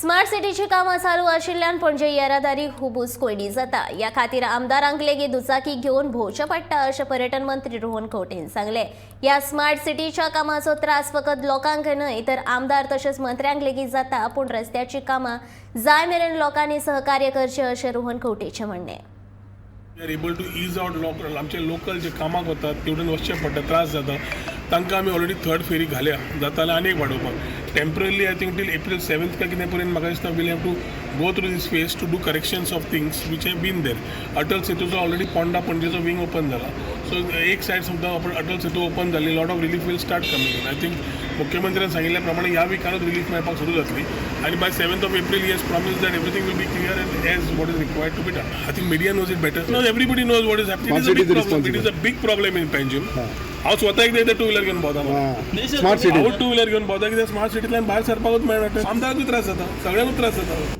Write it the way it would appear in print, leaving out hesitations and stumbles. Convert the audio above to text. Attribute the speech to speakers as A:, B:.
A: Smart सिटीची कामां चालू आशिल्ल्यान पणजे येरादारी खूब कोंयडी जाता. या खातीर आमदारांक लेगीत दुचाकी घेवन भोंवचें पडटा अशें पर्यटन मंत्री रोहन खंवटेन सांगलें. ह्या स्मार्ट सिटीच्या कामाचो त्रास फकत लोकांक न्हय तर आमदार तशेंच मंत्र्यांक लेगीत जाता, पूण रस्त्याची कामां जाय मेरेन लोकांनी सहकार्य करचें अशें रोहन खंवटेचें म्हणणें.
B: We are able to ease out local, आमचे लोकल जे कामाक वतात तेवटेन वचचें पडटा, त्रास जाता तांकां. आमी ऑलरेडी थर्ड फेरी घाल्या, जाता आनी एक वाडोवपाक. Temporarily, I think till April 7 काय कितें पर्यंत म्हाका दिसता we'll have to go through this phase to do corrections of things which have been there. Atal सेतूचो ऑलरेडी पोंडा पणजेचो विंग ओपन जाला, सो एक सायड सुद्दां आपण अटल सेतू ओपन जाली, lot of relief will start coming in. I think मुख्यमंत्र्यान सांगिल्ल्या प्रमाणे ह्या विकानूच रिलीफ मेळपाक सुरू जातली आनी by 7th of April he has promised that everything will be clear and as what is required to be done. I think media knows it better. No, everybody knows what is happening.
C: Smart city
B: It is
C: is
B: a big problem. It is a big problem in Panjim. हांव स्वता एकदां एकदां two wheeler घेवन भोंवता मरे.
C: Smart city.
B: हांव two wheeler घेवन भोंवता कित्याक स्मार्ट सिटींतल्यान भायर सरपाकूच मेळना. आमदाराकूय त्रास जाता, सगळ्यांकूच त्रास जाता.